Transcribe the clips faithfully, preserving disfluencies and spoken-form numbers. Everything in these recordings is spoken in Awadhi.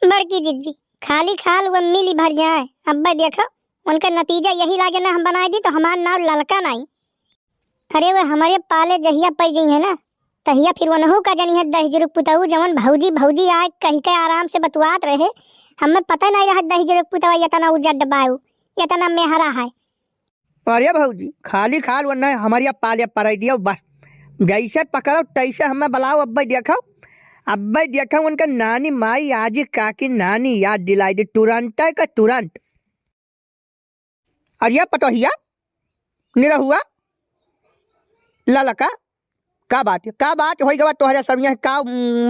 बड़की जिज्जी, खाली खाल वो मिली भर जाए। अब्बे देखो, उनका नतीजा यही लागे ना हम बनाए दी तो हमार नाव ललका नाई। अरे वो हमरे पाले जहिया पड़ गई है ना, तहिया फिर वनहू का जनी है दहिजरू पुतऊ, जवन भौजी भौजी आए कह के आराम से बतुआत रहे। हमें पता नहीं रहा दहिजरू पुतवा इतना उजड बाऊ, इतना मेहरा है। अरे भौजी, खाली खाल वन्ना हमरिया पाले पराई दियो बस। जैसे पकड़ो तैसे हमें बुलाओ, अब्बे देखो, अब्बे देखो उनके नानी माई, आजी, काकी, नानी याद दिलाई दी तुरंत के तुरंत। अरे पतोहिया, निरहुआ, ललका, का बात है? का बात होई गवा तोहरे सब यहाँ? का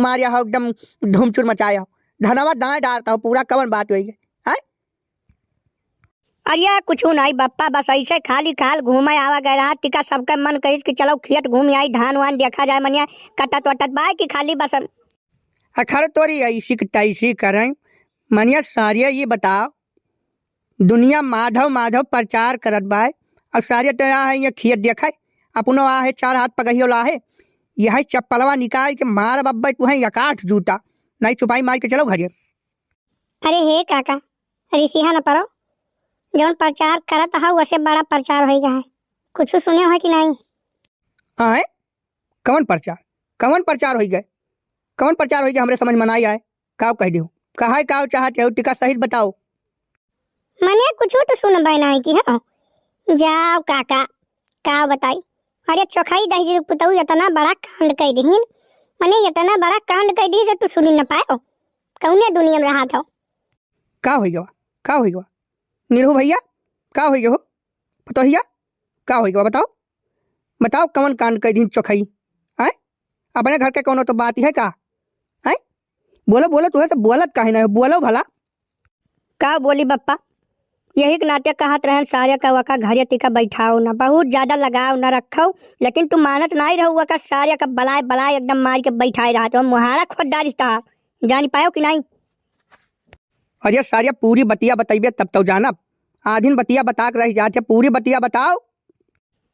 मारिया हो, एकदम धूमचूर मचाया हो, धनवा दाएं डालता हो पूरा, कवन बात होई गई? हैं? अरे कुछ नहीं बप्पा, बस ऐसे खाली खाल घूमे आवा गए रहा, तिका सबके मन कहिस कि चलो खेत घूम आई, धान वान देखा जाए, मनिया कटत वटत बाय कि खाली बस। अखर तोरी ऐसी की तैसी करें, मनिया सारिया ये बताओ, दुनिया माधव माधव प्रचार करत बाय, और सारे तो आ है ये खेत देखे, अपनो आ है चार हाथ पगहियो ला है, यह चप्पलवा निकाल के मार बब्बे तुहे एकाठ जूता, नहीं चुपाई मार के चलो घरे। अरे हे काका, रिसिहा न परो, जौन प्रचार करत हा वसे बड़ा प्रचार होई गया है, कुछ सुने हो कि नहीं? आए? कौन प्रचार? कौन प्रचार होई गए? कौन प्रचार होई गए? हमरे समझ में नहीं आए। काव कह दियो? कहा है काव चाहत हो? टिका सहित बताओ। मने कुछ तो सुनबे नहीं की हो। जाओ काका, का बताई? अरे चोखाई दहिजरू पुतऊ इतना बड़ा कांड कह दिहिन, मने इतना बड़ा कांड कह दिहिन से तू सुनी न पायो। कौने दुनिया में रहा था? का होई गवा? का होई गवा? निरहू भैया, का होई गवा हो? पतोहिया, का होई गवा? बताओ, बताओ कौन कांड कह दिहिन चोखाई? हैं? अपने घर के कोनो तो बात है का? हैं? बोलो, बोलो, तुहे तो बोलत काहे ना हो? बोलो भला। का बोली बप्पा, यही के नाते कहत रहन सारे का वका घरे तिका बैठाओ ना, बहुत ज्यादा लगाव ना रखो, लेकिन तू मानत नहीं रहो, वका सारे का बलाय बलाय एकदम मार के बैठाए रहत हो, मुहारा खोद डारिस तहार, जान पायो कि नहीं? अरे सारे पूरी बतिया बतैबे तब तो जानब, आधिन बतिया बता के रह जाते, पूरी बतिया बताओ।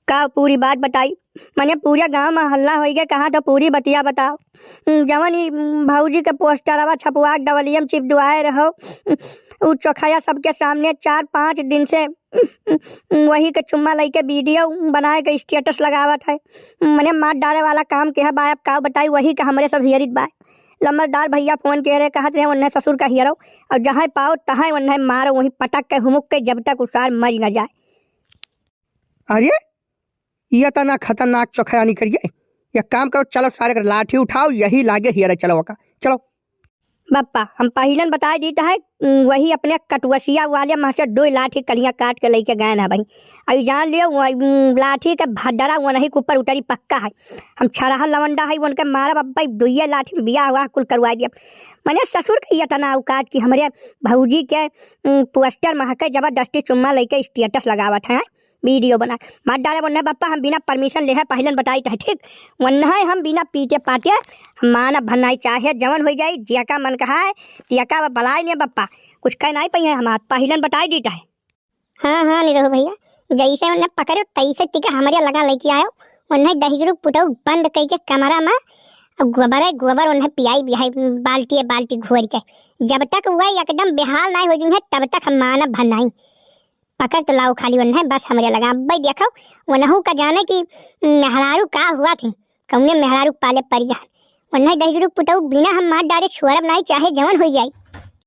का पूरी बात बताई? मने पूरा गांव में हल्ला होई गए, कहा तो पूरी बतिया बताओ। हम्म, जवन ई, हम्म, भौजी के पोस्टरवा छपवा के दवलियम चिपदुआए रहो, हम्म, उ चोखया सबके सामने चार पाँच दिन से, हम्म, हम्म, वही के चुम्मा लइके वीडियो बनाए के स्टेटस लगावत है। मने मार डारे वाला काम के है बाय, अब का बताई, वही के हमरे सब हियरित बाय। लम्बरदार भैया फोन के रहे, कहत रहे उन्हें ससुर का हियरो, और जहाँ पाओ तहाँ उन्हें मारो, वहीं पटक के हुमुक के जब तक उसार मरी न जाए। अरे, ये इतना खतरनाक चोखया निकल गए। एक काम करो, चलो सारे के लाठी उठाओ, यही लागे हियरे चलो का, चलो। बप्पा, हम पहिलन बताए दीत है, उम, वही अपने कटुवसिया वाले मह से दो लाठी कलियां काट के लेके गए ना भाई। अभी जान लियो, वो, उम, लाठी के भद्दरा वो नहीं के ऊपर उतरी पक्का है। हम छरहा लवंडा है, उनके मारब अब्बा, दुइये लाठी में बियाह हुआ कुल करवा दिया। मने ससुर के इतना औकात कि हमरे भौजी के, उम, पोस्टर महके जबरदस्ती चुम्मा लेके स्टेटस लगावत है। वीडियो बना, मत डाले वन्ने बप्पा, हम बिना परमिशन लेहे पहिलन बताई तहे, ठीक? वन्ने हम बिना पीटे पाटे हम मानब भन्नाई, चाहे जवन होई जाई, जियका मन कहाए, तियका बलाए ले बप्पा, कुछ कह नहीं पइहे हमार, पहिलन बताई दी तहे। हाँ, हाँ, निरहू भैया, जैसे उन्हें पकड़ो, तैसे तिका हमरे लगा लेके आयो, उन्हें दहिजरू पुटऊ बंद कइके कमरा में, और गोबरे गोबर उन्हें पियाई बिहाई, बाल्टिए बाल्टी घोर के, जब तक वह एकदम बेहाल नहीं हो जाइए, तब तक हम मानब भन्नाई। पकड़ तो लाओ खाली वन्ने, बस हमरे लगा। अब्बे देखो, वनहू का जाने कि मेहरारू का हुआ थी, कौने मेहरारू पाले परी जान। वन्ने दहिजरू पुतऊ बिना हम मार डारे छोड़ब नाई, चाहे जवन होई जाई।